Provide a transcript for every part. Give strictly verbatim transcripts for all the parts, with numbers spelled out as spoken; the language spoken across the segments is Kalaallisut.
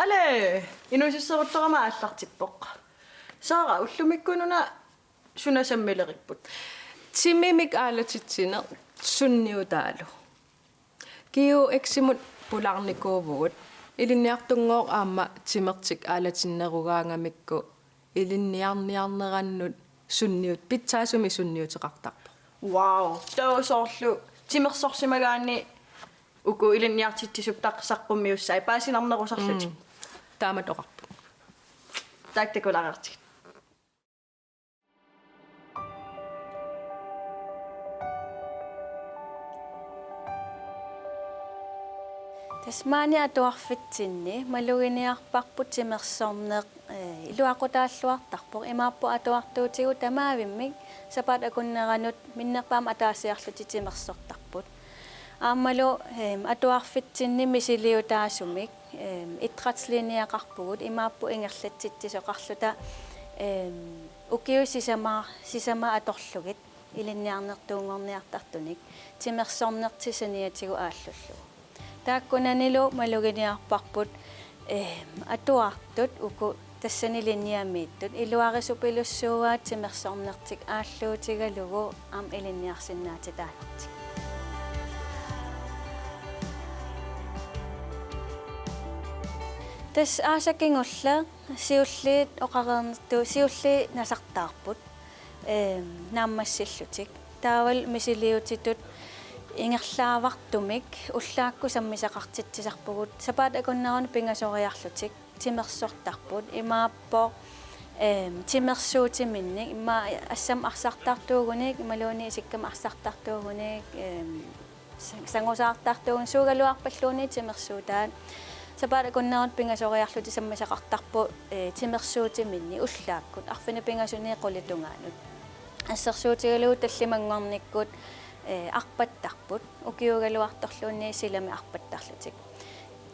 Ale, inuusisseruttorama aallartippoq. Sara, ullumikkuuna suna sammileripput? Timimik aalatitsineq sunniutaalu. G U X-imut pulaarnikuuvugut. Ilinniartunngooq aamma timertik aalatinnerugaangamikku ilinniarniarnerannut sunniut-, pitsaasumik sunniuteqartarpoq. Wow, taava soorlu timersorsimagaanni uku ilinniartitsisut taq-, saqqummiussai paasinarnerusarlutik. Mm. Taamatut oqarput. Taakku takulaariartigit. Tassa maani atuarfitsinni maluginiarparput timersorneq, ee, iluaqutaalluartarpoq, imaappoq atuartuutigut tamaavimmik sapaatip akunneranut minnerpaamik ataasiarlutik timersortarput. Aammalu, eem, atuarfitsinni misiliutaasumik, eem, idrætslinjeqarpugut, imaappoq ingerlatsitsisoqarluta, eem, ukiut sisama-, sisamat atorlugit ilinniarnertuunngorniartartunik timersornertik saniatigut aallullugu. Taakkunanilu maluginiarparput, eem, atuartut uku tassani linjemiittut iluarisupilussuuaat timersornertik aalluutigalugu aamma ilinniarsinnaatitaanertik. Tassa aasaq kingulleq siulliit oqareernertut siulliit nasartaarput, eem, naammassillutik. Taavalu misiliutitut ingerlaavartumik ullaakkut sammisaqartitsisarpugut sapaatip akunneranut pingasoriarlutik timersortarput, imaappoq, eem, timersuutiminnik, immaqa assammik arsartartuugunik imaluunniit isikkamik arsartartuugunik, eem, sa-, sangusaartartuugunik, suugaluarpalluunniit timersuutaat. Sapaatip akunneranut pingasoriarlutik sammisaqartarput, ee, timersuutiminnik ullaakkut arfineq-pingasuniit qulit tungaanut. Assersuutigalugu tallimanngornikkut, ee, arpattarput, ukiuugaluartorluunniit silami arpattarlutik.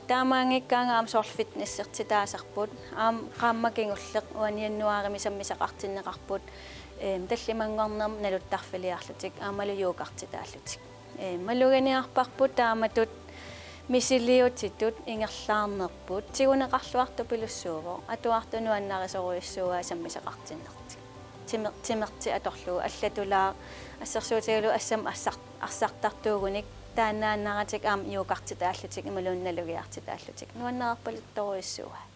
Taamaanngikkaangat aamma soorlu fitnessertitaasarput, aamma qaammat kingulleq uani januaarimi sammisaqartinneqarput, eem, tallimanngornermut naluttarfiliarlutik aammalu yogartitaallutik. Eem, maluginiarparput taamatut misiliutitut ingerlaarnerput tiguneqarluartupilussuuvoq, atuartut nuannarisorujussuuaat sammisaqartinnertik. Timer-, timertik atorlugu allatulaaq, assersuutigalugu assammik arsar-, arsartartuugunik taannaannaratik aamma yogartitaallutik imaluunniit nalugiartitaallutik nuannarerpaluttorujussuuaat.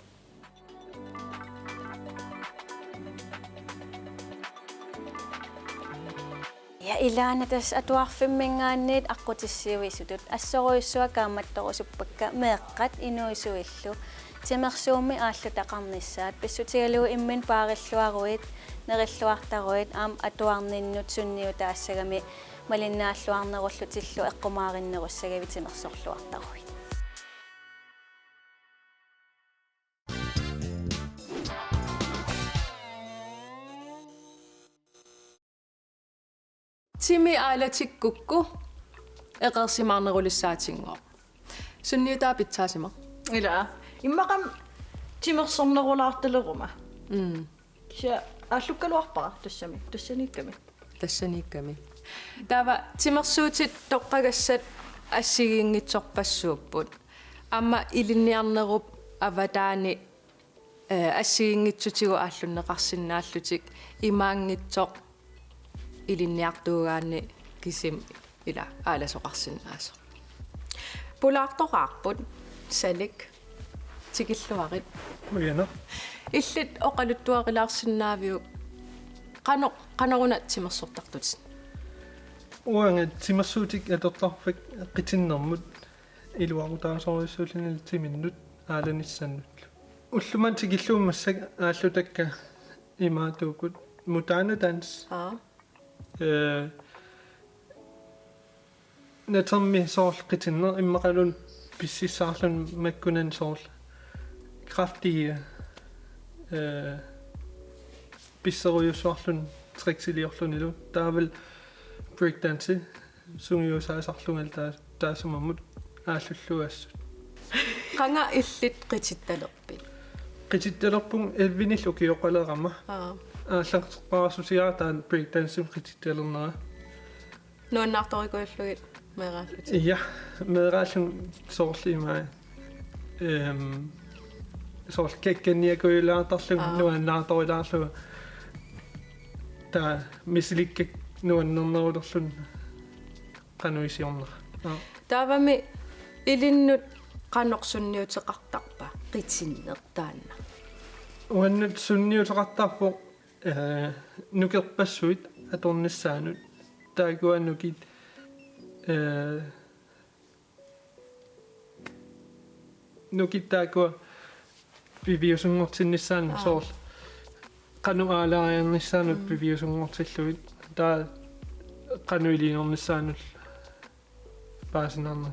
Ja, ilaana tassa atuarfimminngaanniit aqqutissiuisutut assorujussuaq kaammattorusuppakka meeqqat inuusuillu timersuummik aallutaqarnissaat, pissutigalugu imminut paarilluaruit, nerilluartaruit aamma atuarninnut sunniutaassagami malinnaalluarnerullutillu eqqumaarinnerussagavit timersorluartaruit. Timi aalatikkukku eqeersimaarnerulissaatinnguaq. Sunniutaa pitsaasimaq. Ila. Immaqa aamma timersornerulaartaleruma. Mm. Kisianni aallukkaluarpara tassami, tassaniikkami. Tassaniikkami. Taava timersuutit toqqagassat assigiinngitsorpassuupput. Aamma ilinniarnerup avataani, eh, assigiinngitsutigut aallunneqarsinnaallutik imaanngitsoq ilinniartuugaanni kisimi ila aalasoqarsinnaasoq. Pulaartoqaarput, Salik, tikilluarit. Qujanaq. Illit oqaluttuarilaarsinnaaviuk qanoq, qanoruna timersortartutit? Uanga timersuutit atortarpakka qitinnermut iluaqutaasorujussuullunilu timinnut aalanissannut. Ullumimut tikillugu massakkut aallutakka imaattukkut Moderne Dans. Aa. Eh, natermi soorlu qitinneq immaqaluunniit pississaarluni makkunani soorlu kraftige, eh, pisserujussuarluni tricksiliorlunilu. Taavalu breakdance sungiusaasarlungalu taa-, taassumammut aallullugu assut. Qanga illit qitittalerpit? Qitittalerpunga elleve-nillu ukioqalerama. Aa. Aallarteqqaarsusiara taanna breakdancemik qitittalernera. Nuannaartorikuullugit meeraallutit? Ja, meeraallunga soorlu imai. Ehm, Soorlu kakkanniakujulaartarlunga, aa, nuannaartorulaarlunga. Taava misilikkakka nuannernerulerlunga qanoq iliornera. Aa. Taavami ilinnut qanoq sunniuteqartarpa, qitinneq taanna? Uannut sunniuteqartarpoq, eh, nukerpassuit atornissaannut. Taakkua nukit, eh, nukit taakkua piviusunngortinnissaannut. Aa. Soorlu qanoq aalaariarnissaannut, mm, piviusunngortillugit, taava qanoq iliornissaannut paasinarneq.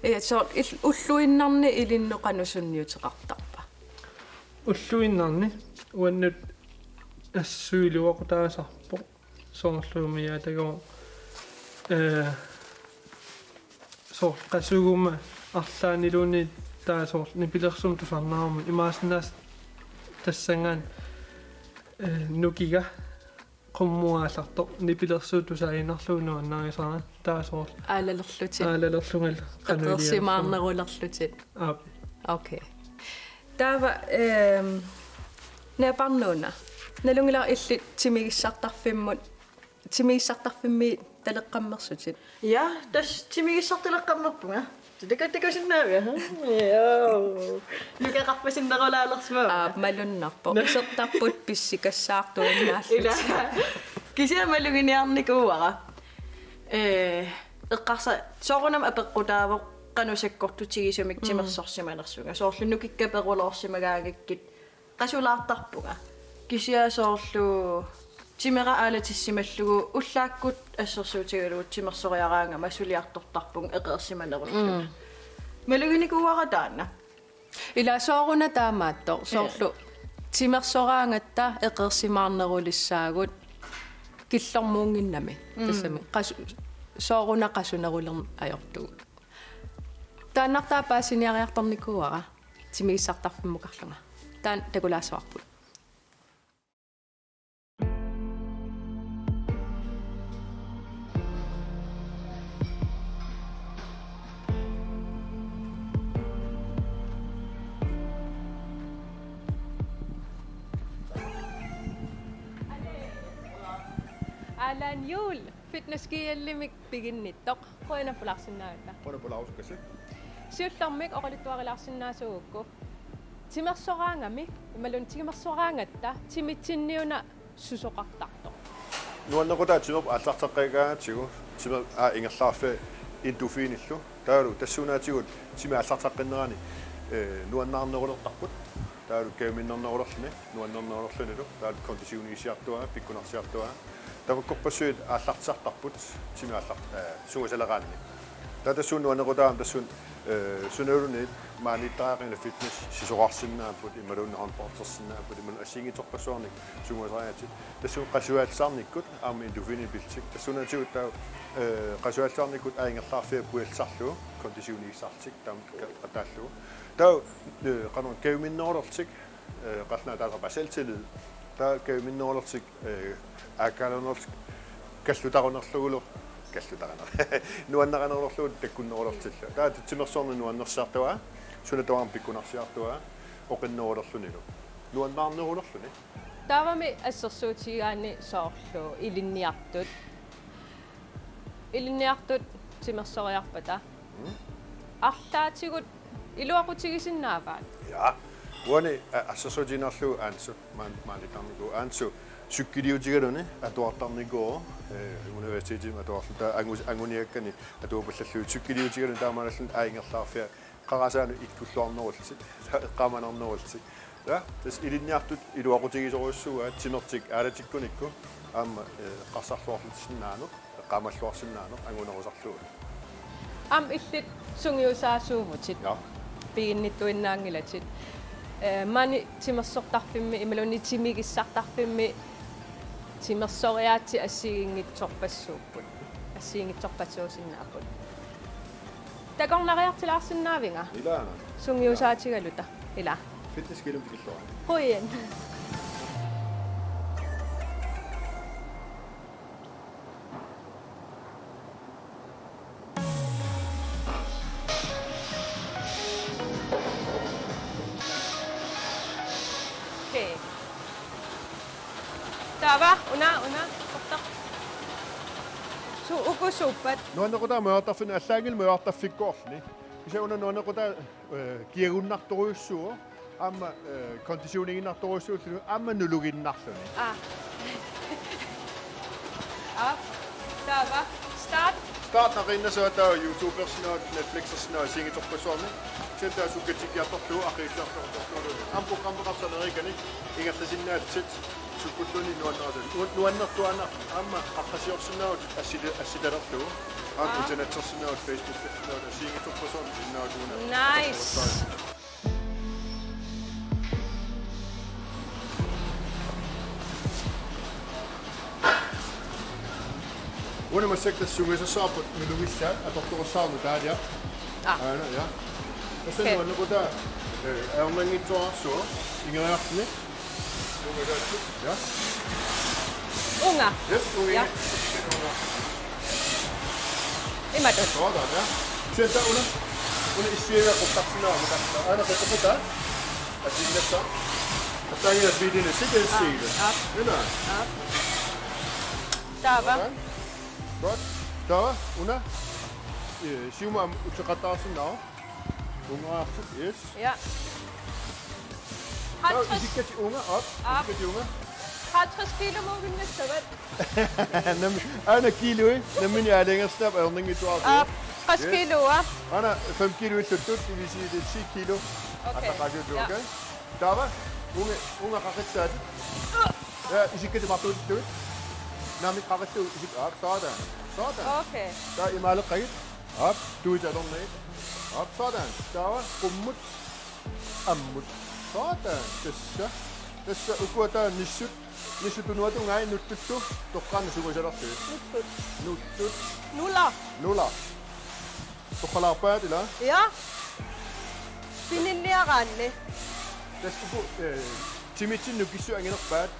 Ee, soorlu il-, ulluinnarni ilinnut qanoq sunniuteqartarpa? Ulluinnarni uannut assut iluaqutaasarpoq. Soorlu umiaatagu, eh, soorlu qasuguma arlaanniluunniit, taava soorlu nipilersuut tusarnaarami, imaassinnaavoq tassanngaanniit, eh, nukiga qummut aallartoq nipilersuut tusaaginnarlugu nuannarisara, taava soorlu aalalerlutit. Aalalerlungalu qanoq iliorlunga. Eqeersimaarnerulerlutit. Aap. Okay. Taava, ehm, Naparnuuna. Nalunngilara illit timigissartarfimmut, timigissartarfimmiit taleqqammersutit. Ja, tassa timigissartaleqqammerpunga. Tilikkatikusinnaaviuk? Joo. Nukeqarpasinnerulaalersimavara. Aa, malunnarpoq. Nå. Isertarput pissikassaartuinnaallutik. Ila. Kisianni maluginiarnikuuara. Ee, eqqarsa-, soorunami apeqqutaavoq qanoq sakkortutigisumik, mm, timersorsimanersunga. Soorlu nukikka peruloorsimagaangakkit qasulaartarpunga. Kisianni soorlu timera aalatissimallugu ullaakkut assersuutigalugu timersoriaraangama suliartortarpunga eqeersimanerullugu. Mm. Maluginikuuara taanna. Ila sooruna taamaattoq. Ee. Soorlu timersoraangatta eqeersimaarnerulissaagut killormuunnginnami. Mm. Tassami qasu-, sooruna qasunerulerneq ajortugut. Taannartaa paasiniariartornikuuara timigissartarfimmukarlunga. Taanna takulaassavarput. Allan Juhl, Fitness G L-imik piginnittoq. Qujanaq pulaarsinnaagatta. Qujanaq pulaarusukkassi. Siullermik oqaluttuarilaarsinnaasuugukku. Timersoraangami, imaluunniit timersoraangatta, timitsinniuna susoqartartoq. Nuannequtaa timerput aallarteqqikkaangatsigu, timerput aa ingerlaarfiat endorfinillu. Taavalu tassuunaatigut timi aallarteqqinnerani, eh, nuannaarnerulertarput. Taavalu kajuminnernerulerluni, nuannernerulerlunilu, taavalu konditioniussiartuaa, pikkunarsiartuaa. Tamakkorpassuit aallartisartarput, timi aallar-, eh, sungiusaleraanni. Taava tassuuna nuannequtaa aamma tassuuna, eh, sunaluunniit maaniittariaqanngillat fitness sisorarsinnaapput, imaluunniit håndboldersinnaapput, imaluunniit assigiinngitsorpassuarnik sungiusariaatsit. Tassuuna qasujaalissaarnikkut aamma endorfinit pillutik. Tassuunaatigut taava, eh, qasujaalissaarnikkut aa ingerlaarfiat pujallisarlugu, konditioniussisarlutik, taama ka-, qataallugu. Taava, eh, qanoq kajuminnerulerlutik, eh, qallunaat taasarpaat selvtillid. Taava kajuminnerulerlutik, eh, aakkaanerulerlutik kallutarunerlugulu, kallutaruner-, nuannarunerlugulu takkunnerulerlutillu. Taava timersorneq nuannersiartuaa, suna tamarmi pikkunarsiartuaa, oqinnerulerlunilu. Nuannaarnerulerluni. Taavami assersuutigigaanni soorlu ilinniartut. Ilinniartut timersoriarpata. Mm. Arlaatigut iluaqutigisinnaavaat. Ja. Uani, a-, assersuutigiinnarlugu Aansu, maan-, maaniittarnikuuvoq Aansu, cykeluutigaluni atuartarnikuuvoq, eh, universitetimi atuarluta angu-, anguniakkani atuapallallugit cykeluutigaluni taamaalilluni aa ingerlaarfiat qarasaanut ikkulluarnerullutik, eqqaamanarnerullutik. Ja, tassa ilinniartut iluaqutigisorujussuuaat timertik aalatikkunikku aamma, eh, eqqarsarluarluarsinnaanut, eqqaamalluarsinnaanut angunerusarlugu. Aamma illit sungiusaasuuvutit. Ja. Piginnittuinnaanngilatit. Eh, maani timersortarfimmi, imaluunniit timigissartarfimmi, timersoriaatsit assigiinngitsorpassuupput. Assigiinngitsorpassuusinnaapput. Takornariartilaarsinnaavinga? Ilaana. Sungiusaatigaluta. Ila. Fitness G L-imut tikilluarit. Qujan. Taava, una, una, toqqortoq. Su-, uku suuppat? Nuannequtaa majuartarfinni, allaanngilaq majuartarfikkoorluni. Kisianni una nuannequtaa, eh, kiagunnartorujussuuvoq, aamma, eh, konditioniiginnartorujussuulluni, aamma nuluginnarluni. Aa. Aap. Taava. Start. Start aqiinnassavat taava YouTubersinnaavoq, Netflixersinnaavoq, assigiinngitsorpassuarnik. Kisianni taava sukkatikkiartorlugu, aqiitsiartorlugu. Aamma programmeqarsanerikani ingerlasinnaatsit sukkulluunniit nuanneratut. Nu-, nuannertuaannarpoq, aamma qaqqasiorsinnaavutit assili-, assitalerlugu. Aamma Aa. Internetsersinnaavutit, Facebookersinnaavutit, assigiinngitsorpassuarnik sinnaavatigut una. Nice. Una massakkut tassa sungiusassavarput nulugissaat, atortorissaavarput taava. Aa. Aana, ja. Tassa Okay. Nuannequtaa, eh, ajornanngitsuararsuaq, ingeriarluni. Ungasaatsut, ja. Unga. Yes, unga. Ja. Imatut. Sådan, ja. Kisianni taava una, una issiaviat quttarsinnaavammi tassa. Aana quttarpugut. Assigiinnassaaq. Assigiinnassaaq biilini sikkerhedssele. Aap, aap. Una. Aap. Taava. Sådan. Godt. Taava, una. Eh, siumut aamma uteqattaarsinnaavoq. Ungaartut, yes. Ja. Taava halvtreds. Isikkatit unga, op. Op. Isikkatit unga. Halvtreds kilo muuginnassavat. Nam-, aana kiloi, nammineq aalajangersinnaapput ajornanngitsuararsuaq. Aap, tres Yes. Kiloa. Aana fem kilo illuttut, det vil sige, det er ti kilo. Okay. Attaqqaasiutut, Ja. Okay? Taava, unga, unga qaqitsaat. Ja, isikkatit marluuttuit. Naamik qaqittuit isik, aap, sådan. Sådan. Okay. Taava imaaleqqagit. Op, tuit atornagit. Op, sådan. Taava, qummut. Ammut. Sådan. Tassa. Tassa ukua taava nissut. Nissut tunuatungai nuttuttu. Toqqaannaq sungiusalersuit. Nuttut. Nuttut. Nula. Nula. Toqqalaarpaat ilaa? Ja. Pininniaraanni. Tassa uku, eh, timitsinnut kissut anginerpaat,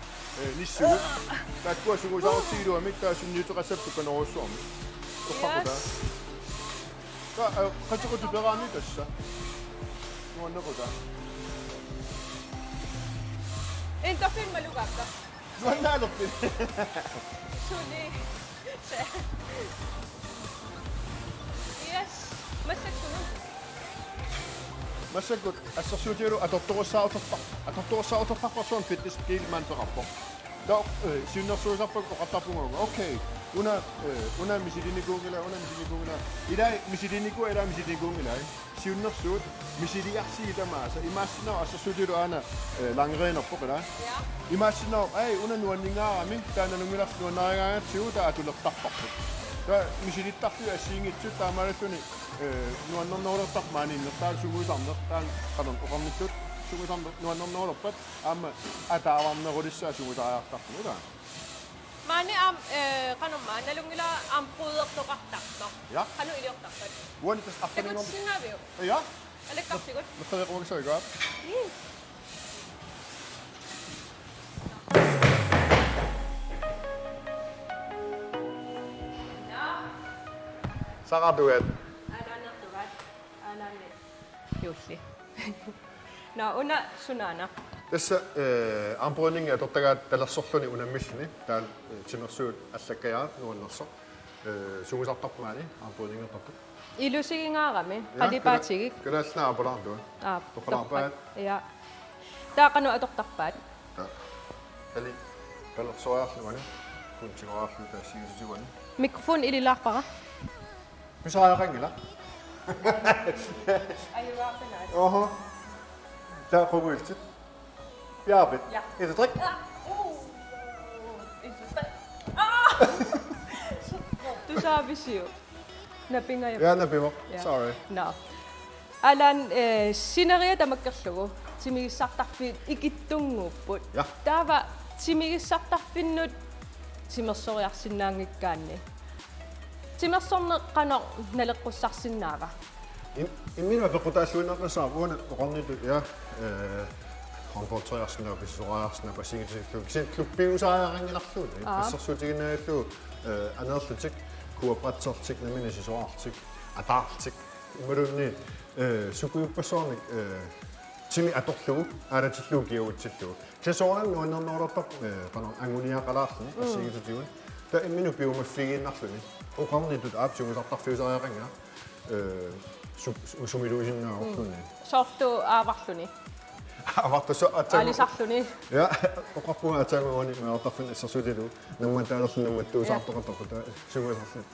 eh, nissugut. Taakkua sungiusartigiluamik taava sunniuteqassapput kanorujussuarmik. Toqqarpugut taava. Yes. Taava, eh, qatsequtiperaanni tassa. Nuannequtaa. Endorfin malugaakka. Nuannaalerpit. Suli. Yes. Massakkut. Massakkut assersuutigalugu atortorissaaruterpar-, atortorissaaruterparpassuarnik fitness del maani peqarpoq. Taava, eh, siunnersuisarpakka oqartarpunga uunga. Okay. Una, eh, una misilinikuunngilaa, una misilinikuunngilaa. Ilai misilinikuuai, ilai misilinikuunngilai. Siunnersuut misiliarsigit tamaasa. Imaassinnaavoq assersuutigalugu aana, eh, langrenderpoq ilaa. Ja. Imaassinnaavoq, ai, una nuanningaarami, taava nalunngilarsi nuannarigaangatsigu, taava atulertarparput. Taava misilittarlugit assigiinngitsut taamaalilluni, eh, nuannernerulertarpoq maani innertaal sungiusarneq, taanna qanoq oqarnittut, sungiusarneq nuannernerulerpat, aamma ataavarnerulissaaq sungiusariartarpunga taava. Maani aamma, eh, qanormaa, nalunngilara aamma puddertoqartartoq. Ja. Qanoq iliortarpat? Uani tassa arfininngorn-, Takutisinnaaviuk? Ja. Alakkartigut. Meqqeriaquagissavigaa. Ii. Naa. Saqartugaat. Aalaannertugaat. Aalaanni. Juulli. Nå, una sunaana. Tassa, eh, armbrygningi atortagaat talersorluni unammilluni. Taava, eh, timersuut allakkajaat nuannersoq. Eh, sungiusartarpoq maani, armbrygningertarpoq. Ilusigingaarami, ja, qalipaatigik. Kala-, kalaallinut aapalaartua. Aap, toqqalaarpaat. Torpat. Ja. Taava qanoq atortarpaat? Taava. Tali. Talersoriarlugu aana. Kunstigoriarlugu taava siusisuani. Mikrofon ililaarpara. Pisariaqanngilaq. Ajugaarpinaat. Oho. Taava qunguillutit. Piaarpit? Ja. Et, to, tre. Ah, uh. Et, to, tre. Ah! Tusaavisiuk? Napingajapput. Ja, napivoq. Ja. Sorry. Nå. Alan, eh, sineriak tamakkerlugu timigissartarfiit ikittunnguupput. Ja. Taava timigissartarfinnut timersoriarsinnaanngikkaanni, timersorneq qanoq naleqqussarsinnaava? Im-, imminut apeqqutaalluinnarnissaat uani oqarnittut, ja, eh, håndbolderiarsinnaapput, pissusoriarsinnaapput, assigiinngitsunik, kisianni klubbiusariaqanngilarluunniit, aa, assersuutigiinnavillugu, eh, aneerlutik, kuappatsertik, nammineq sisorartik, ataartik, imaluunniit, eh, sukujuppassuarnik, eh, Timi atorlugu, aalatillugu kiagutsillugu. Kisianni soorunami nuannernerulertarpoq, eh, qanoq anguniagaqalaarluni, mm, assigiinngitsutigut. Taava imminut piumaffigiinnarluni. Oqarnittut aap sungiusartarfiusariaqannga, eh, su-, su-, sumiluusinnaavorluni. Mm. Soorlu aavarluni. Aavartussu aatsaat. Aalisarluni. Ja, oqarpunga aatsaat uani maartarfin assersuutigalugu. Nammattaalerluni nammattuusaartoqartarput taava sungiusarluni.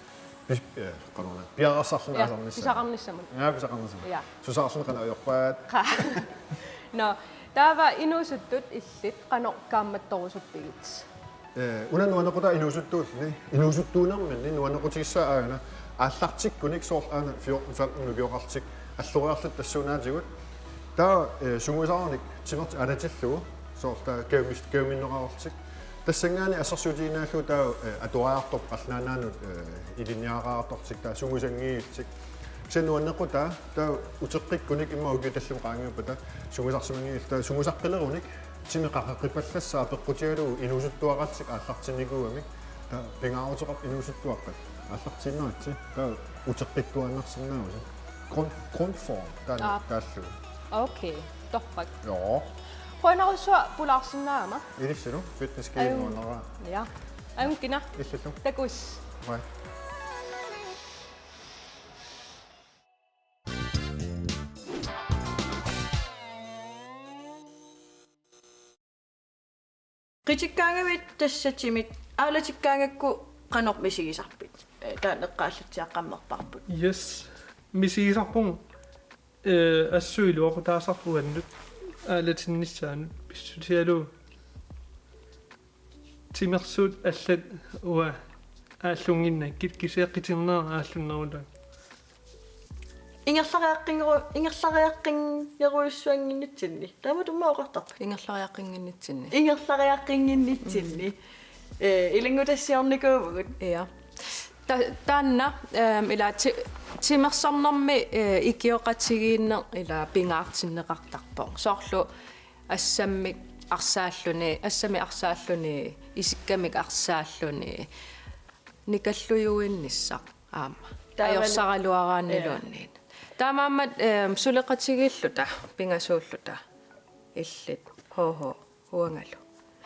Pis-, eh, qanoruna. Piareersarluni. Ja, aasarnissaa. Pisaqarnissamut. Ja, pisaqarnissamut. Ja. Susaarluni qanoq ajorpaat. Qa. Nå, taava inuusuttut illit qanoq kaammattorusuppigit? Eh, una nuannequtaavoq inuusuttuulluni. Inuusuttuunerminni nuannequtigissaaq aana. Aallartikkunik soorlu aana fjorten femten ukioqarlutik alloriarlutik tassuunaatigut. Taava, eh, sungiusaanik timertik aalatillugu. Soorlu taava kajumis-, kajuminneqarlutik. Tassanngaanniit assersuutigiinnarlugu taava, eh, atuariartorpoq qallunaat nunaannut, eh, ilinniagaqartarlutik taava sungiusanngiillutik. Kisianni nuannequtaa taava uteqqikkunik immaqa ukiut tallimat qaangiuppata sungiusarsimanngiillutik taava sungiusaqqilerunik timi qaqeqqipallassaaq apeqqutigalugu inuusuttuaqarlutik aallartinnikuugamik taava pingaaruteqarpoq inuusuttuaqqat aallartiinnaritsi taava uteqqittuaannarsinnaavusi. Grund-, grundform, taanna. Aap. Taallugu. Okay, torrak. Joo. Qujanarsuaq pulaarsinnaagama. Ilissilu, fitness. Ajuu. Nuanneraa. Ja. Ajunngilaq. Illillu. Takuss. Bye. Qitikkaangavit tassa timit aalatikkaangakku qanoq misigisarpit? Eh, taanna eqqaallatsiaqqammerparput. Yes. Misigisarpunga, eh, assut iluaqutaasarpoq uannut aalatinnissaanut pissutigalugu. Timersuut allat uanga aallunngikkakkit kisianni qitinneq aallunnerulaarpoq. Ingerlariaqqinneru-, ingerlariaqqinnerujussuannginnitsinni. Taamatut aamma oqartarpit. Ingerlariaqqinngitsinni. Ingerlariaqqinngitsinni. Mm. Eh, ilanngutassiornikuuvugut. Ja. Ta-, taanna, ehm, ila ti-, timersornermi, eh, ikioqatigiinneq ila pingaartinneqartarpoq. Soorlu assammik arsaalluni, assammik arsaalluni, isikkamik arsaalluni, nikallujuinnissaq aamma. Taava-, ajorsaraluaraanniluunniit. Ja. Taamaammat, ehm, suleqatigiilluta, pingasuulluta, illit, H H, uangalu.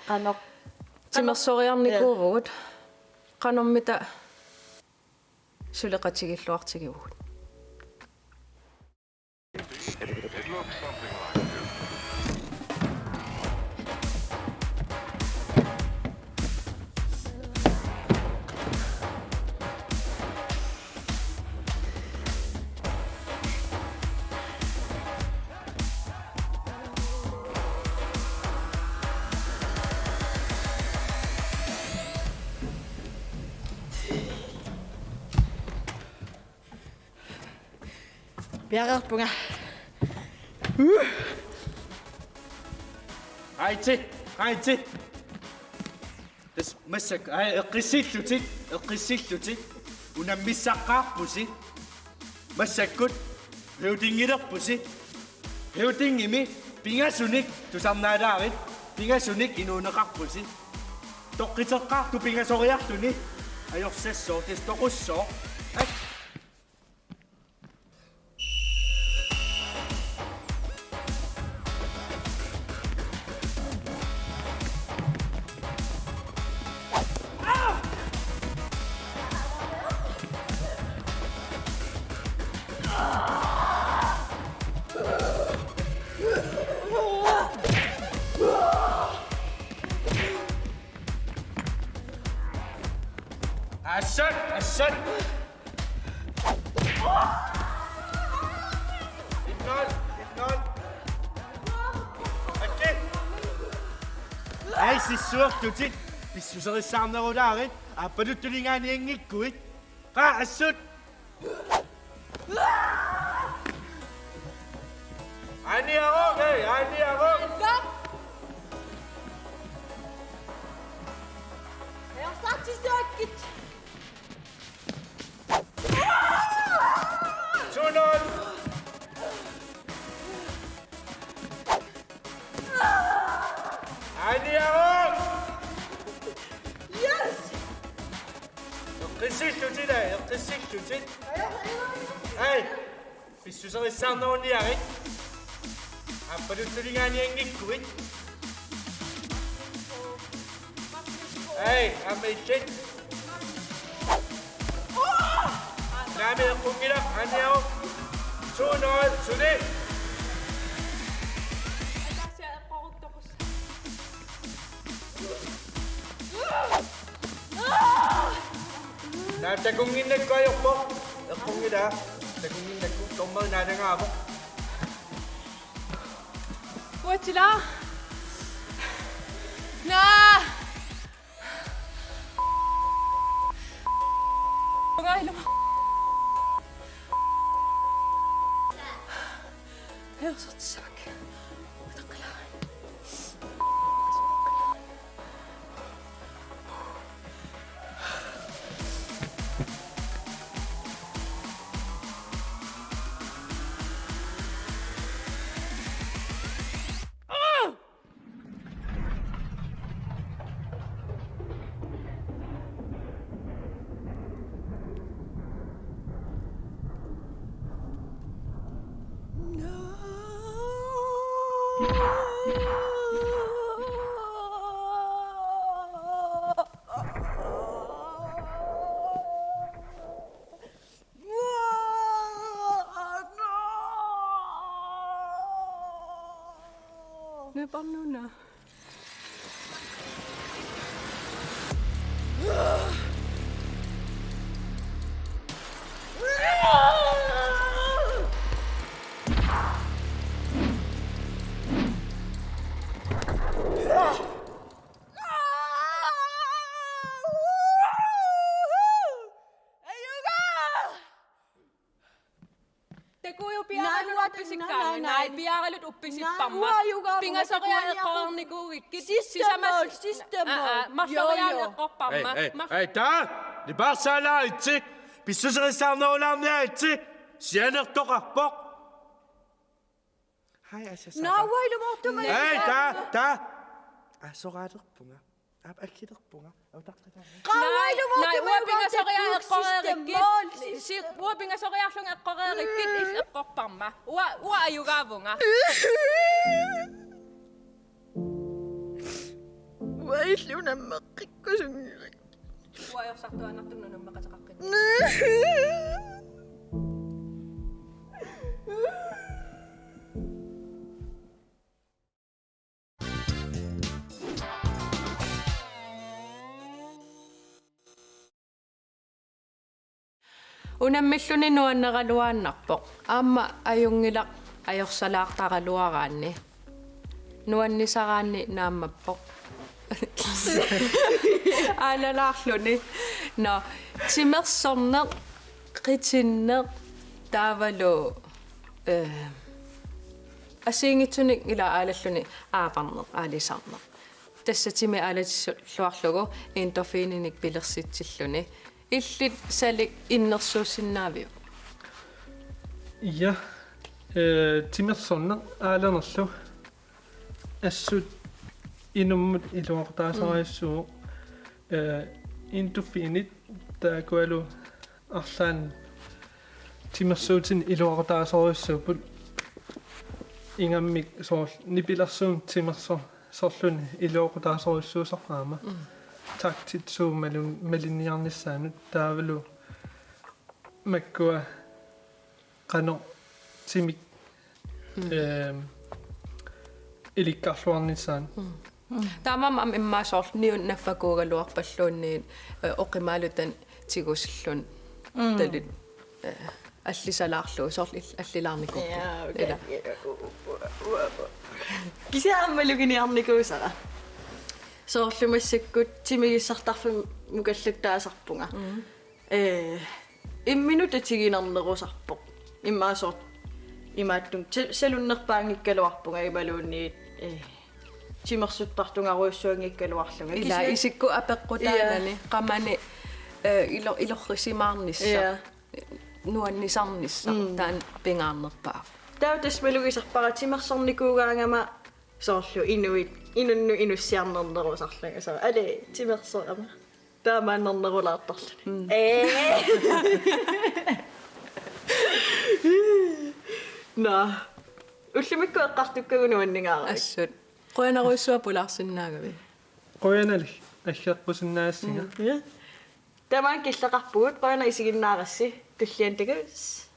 Qanoq. Timersoriarnikuuvugut, ja, qanormita suleqatigiilluartigivugut. Piareerpunga. Aitsi, aitsi. Tassa massakkut, ai, eqqissillutit, eqqissillutit. Unammissaqqaarpusi. Massakkut høvdingilerpusi. Høvdingimi pingasunik tusarnaalaarit, pingasunik inuuneqarpusi. Toqqiteqqaartoq pingasoriarluni. Ajorsassaaq, tassa toqussooq. Ak. Assut, assut. Innal, innal. Akki. Ai, sissuertutit. Pissuserissaarnerulaarit. Aappaluttulinngaannianngikkuit. Qa, assut. Aaniaroq, ei, aaniaroq. Ajorsartissavakkit. Two nul. Aaniaroq! Yes! Eqqissillutit, eqqissillutit. Ai, pissuserissaarneruniarit. Aappaluttuligaanianngikkuit. Ei, aamma illit. Naamik eqqunngilaq, aniau. Suunoi, suli. Naa, takunnginnakku ajorpoq. Eqqunngilaq. Takunnginnakku, dommeri naalagaavoq. Uatila. Naa. Ungailuma. Ajorsartissavakka. Utaqqilaarit. Nuiparnuuna. Takuuk piaaraluni uppisikkaanni. Naai, piaaraluni uppisipparma. Pingasoriaat eqqoreernikuugikkit. Sisamat. Sister Mall. Aa, aa, marloriaat eqqorparma. Ei, ei, ei, taa! Nipaarsaalaaritsi! Pissuserissaarnerulaarniaritsi! Sianertoqarpoq! Hej, altså, så. Nå, uailumoortumik. Hej, taa, taa. Aa, soraalerpunga. Aap, akkilerpunga. Au, tak, tak, tak. Qaa, uailumoortumik. Naai, uanga pingasoriaat eqqoreerikkit. Si-, uanga pingasoriaarlunga eqqoreerikkit, illit eqqorparma. Uanga, uanga ajugaavunga. Uanga illit unammeqqikkusunngilakka. Uanga ajorsartuaannartumik unammeqateqaqqinni. Unammilluni nuanneraluaannarpoq. Aamma ajunngilaq ajorsalaartaraluaraanni. Nuannisaraanni naammappoq. Aalalaarluni. Nå, timersorneq, qitinneq, taavalu, eh, assigiinngitsunik ila aalalluni aaparneq, aalisarneq. Tassa timi aalatissalluarlugu endorfininik pilersitsilluni. Illit Salik innersuussinnaaviuk? Ja, eh, timersorneq aalanerlu assut inummut iluaqutaasarujussuuvoq, eh, endorfinit taakkualu arlaannik timersuutinik iluaqutaasorujussuupput, ingammik soorlu nipilersuunik timerso-, sorluni iluaqutaasorujussuusarput aamma. Mm. Taktit suut malun-, malinniarnissaannut taavalu makkua qanoq timik, mm, ehm, ilikkarluarnissaanut. Mm. Mm. Taamaammat aamma immaqa soorlu niut naffakuugaluarpalluunniit, eh, oqimaalutan tigusilluni, mm, talit, eh, allisalaarlugu, soorlu ill-, allilaarnikuupput. Ja, okay. Ila. Kisianni aamma maluginiarnikuusara. Soorlu massakkut timigissartarfimmukallattaasarpunga. Mm. Eh, imminut tatiginarnerusarpoq. Immaqa soorlu imaattumik sa-, salunnerpaanngikkaluarpunga imaluunniit, eh, timersuttartungarujussuanngikkaluarlunga. Ila kisianni isikkoq apeqqutaanani, ja, qamani, eh, ilo-, ilorrisimaarnissaq. Ja. Nuannisarnissaq. Mm. Taanna pingaarnerpaavoq. Taava tassa malugisarpara timersornikuugaangama soorlu inuit, inunnut inussiarnarnerusarlunga. Soorlu, ali, timersorama. Taamaannarnerulaartarluni. Mm. Ee. Nå. Ullumikkut eqqartukkagut nuanningaaravit. Assut. Qujanarujussuaq pulaarsinnaagavit. Qujanaq aggeqqusinnaassinga. Ja. Tamaanga killeqarpugut, qujanaq isiginnaarassi. Tulliani takuss'.